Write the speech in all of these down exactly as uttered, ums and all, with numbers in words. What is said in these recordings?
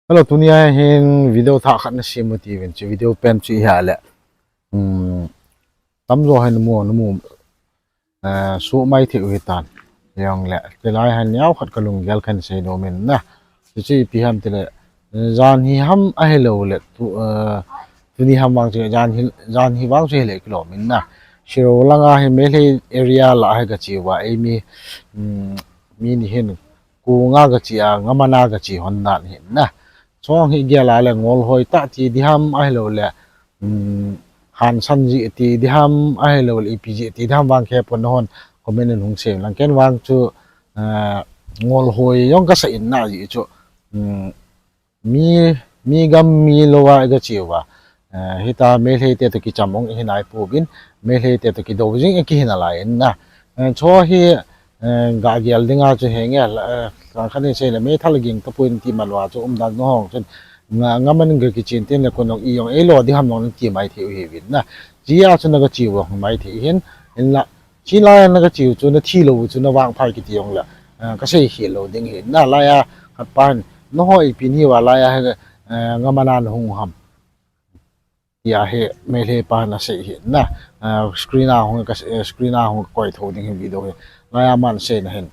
Hello, tunia hin video thah khat nasem u tivin, chu video pen chu iha le. Hmm, tamjo hin namu, namu, eh, suh mai thei u hitan. Jong le, tilai hin neokhat kalunggel kahin seidoh min na. Chu chu ipi ham tile, eh, jan hi ham ahilou le, tu, eh, tuni ham vang chu, jan hi, jan hi vang chu hile kilom in na. Siro langa hi Meitei area lah hi kache uva, eimi, hmm, mi ni hin, Kunga kache a, Ngamana kache hon dan hin na. Chong hi gel a le ngol hoi tah ti diham ahilou le, um, hansan ji ti diham ahilou le ipi ji ti diham vang kei pon hon comment in hung sei lang ken vang chu, eh, ngol hoi jong kasa in na ji chu, um, mi, mi gam mi lou a kache uva. Eh, hita Meitei te toh kicham ong ihi nai pouvin, Meitei te toh kidou jing ikihi nalai in na. Eh, chu hi, eh, gah gel dinga chu henge, eh, khat in sei le meithal ging tapon ti man uva chu umdan nahong chun nga, Ngaman ga kichen tin le kon ong ijong eilo diham nong ti mai thei u hiuvin na. Chia chu nagache u mai thei hin, in la, Chilai a nagache u chu nathi lou u chu navangphai kiti jong le, eh, kasei khel lou ding hin na laiya khat pan, nahoi ipi ni uva laiya, eh, Ngamana nahung ham. Tia hi Meitei pan asei hin na, eh, screen a hung ka, eh, screen a hung kakoi thou ding hi video hi. Laiya aman seina hin.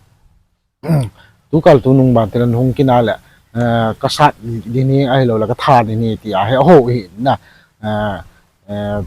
Tukal tunung ban tile nahung kit a le, eh, kasat ding hi ahilou le katha ding hi tia hi ahou hin na. Eh, eh,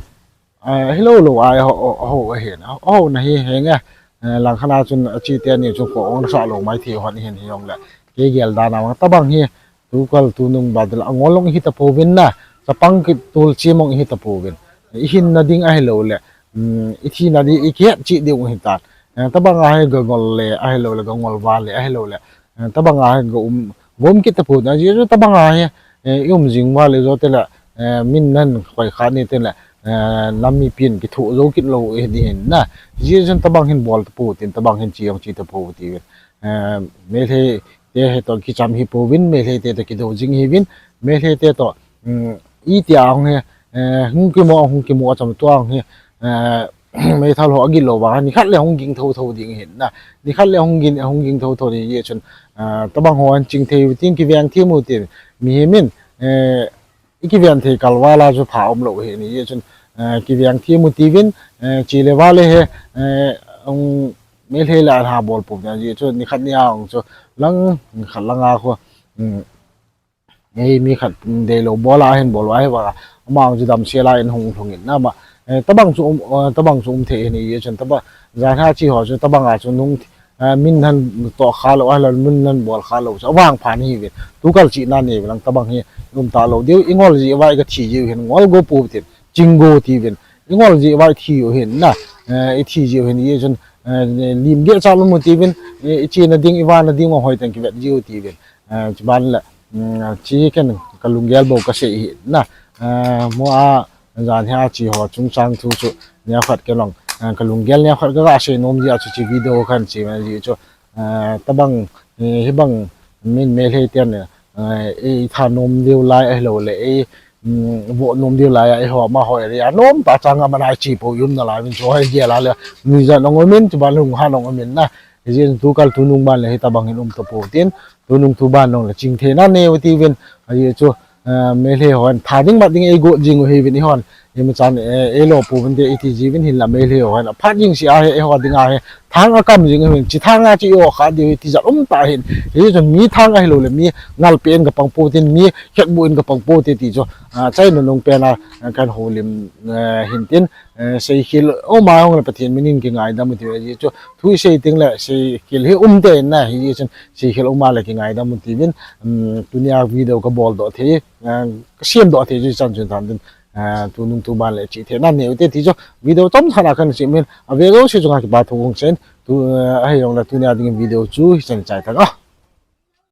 Eh, hilou lou a, ho, ho, ho, ahin. Ho, ho, na hi, henge. Eh, langkhat a chun achi teni chun kho ong sah lou mai thei hon hin hijong le. Kei gel dan a vang tabang hi, tukal tunung ban tile angol ong ihi tapouvin na. Chapang kit tul chim ong ihi tapouvin. Ihinna ding ahilou le. Um, ithina ding, ikihet cheh ding u hitan. Eh, tabang a hi gangol le, ahilou le, gangol val le, ahilou le. Eh, tabang a hi ga um, ga um kit tapon. Ajeh chu tabang a hi, eh, i um jing uva le jou tile, eh, min nahin koi kha ni tile, eh, nam mipin kithoh jou kit lou hi ding hin na. Ajeh chun tabang hin bol tapon tin, tabang hin che ong che tapon tivin. Eh, Meitei te hi toh kicham hi pouvin, Meitei te toh kidou jing hiuvin, Meitei te toh, um, itia hung hi, eh, hung kimu, hung kimu a cham tua hung hi, eh, Meithal ho agil lou vang, nikhat le hung ging thotho ding hin na. Nikhat le hung ging, hung ging thotho ding jeh chun, ah, tabang ho ahin ching thei u tin, kiveng thim u tin. Mihem in, eh, ikiveng thei kal val a chu pha umlou hi ni jeh chun, eh, kiveng thim u tivin, eh, che le val le hi, eh, um, Meitei le ahin bol pum na jeh chun, nikhat ni a hung chu lang, nikhat lang a khu, um, Ei, mi khat deilou bol a ahin bol uva hi vang a, ama chu damsel a in hung lhung in na ma, eh, tabang chu um, eh, tabang chu um thei hi ni jeh chun tabang, jan hi ache ho chu tabang a chu nung, eh, min nahin toh kha lou, ahilou le min nahin bol kha lou chu avangpha nahiuvin. Tukal chihna nei uva lang tabang hi um talou diu, ingol jeh uva iga thi jiu hin ngol go pou tin, ching go tiuvin. Ingol jeh uva ithi u hin na, eh, ithi jiu hin jeh chun, eh, lim geh cha lou mu tiuvin, eh, ichena ding, ivana ding ahoi teng kivet jiu tiuvin. Eh, chuban le, mm, chi ken kalunggel bou kasei hi na. Eh, mo a, jan hi ache ho chungchang thu chu, neokhat ken long, eh, kalunggel neokhat kaga sei nom jeh a chu chi video kahin sem jeh chu, eh, tabang, eh, hibang min Meitei ten, eh, eitha nom diu lai ahilou le, ei, mm, voh nom diu lai a, eiho amaho area nom tah chang a mana iche pou um nalai uvin chu hoi gel a le, nuijat ong umin, chuban lunghan ong umin na. Hijeh chun tukal tunung ban le hitabang hin um tapon tin, tunung tuban jong le ching theina nei u tiuvin, ajeh chu, eh, Meitei hon tha ding mat ding eigot jing u hiuvin eihon, imachan, eh, eilo pouvin te iti jiuvin hinla Meitei hon aphat jing seh a hi, eiho ding a hi, thang akam jing u hiuvin, chi thang a chu i-o kha diu hi tijat um tah hin, hijeh chun mi thang ahilou le, mi ngalpeh in kapang pou tin, mi khetbuh in kapang pou te ti chu, ah, achaina nung pen a, ah, kahin houlim, eh, hin tin, eh, seikhel um a hung le Pathen min in kingaidam u ti, ajeh chu, thu isei teng le, seikhel hi um tei na, hijeh chun, seikhel um a le kingaidam u tiuvin, um, tunia video kabol doh thei, eh, kasem doh thei chu chan chun than tin, eh, tunung tuban le chih theina nei u te ti chu, video chomcha na kahin sem in, ave jouse chunga kipa thu hung sei in, tu, eh, ahijong le tunia ding video chu hichan chai tang a.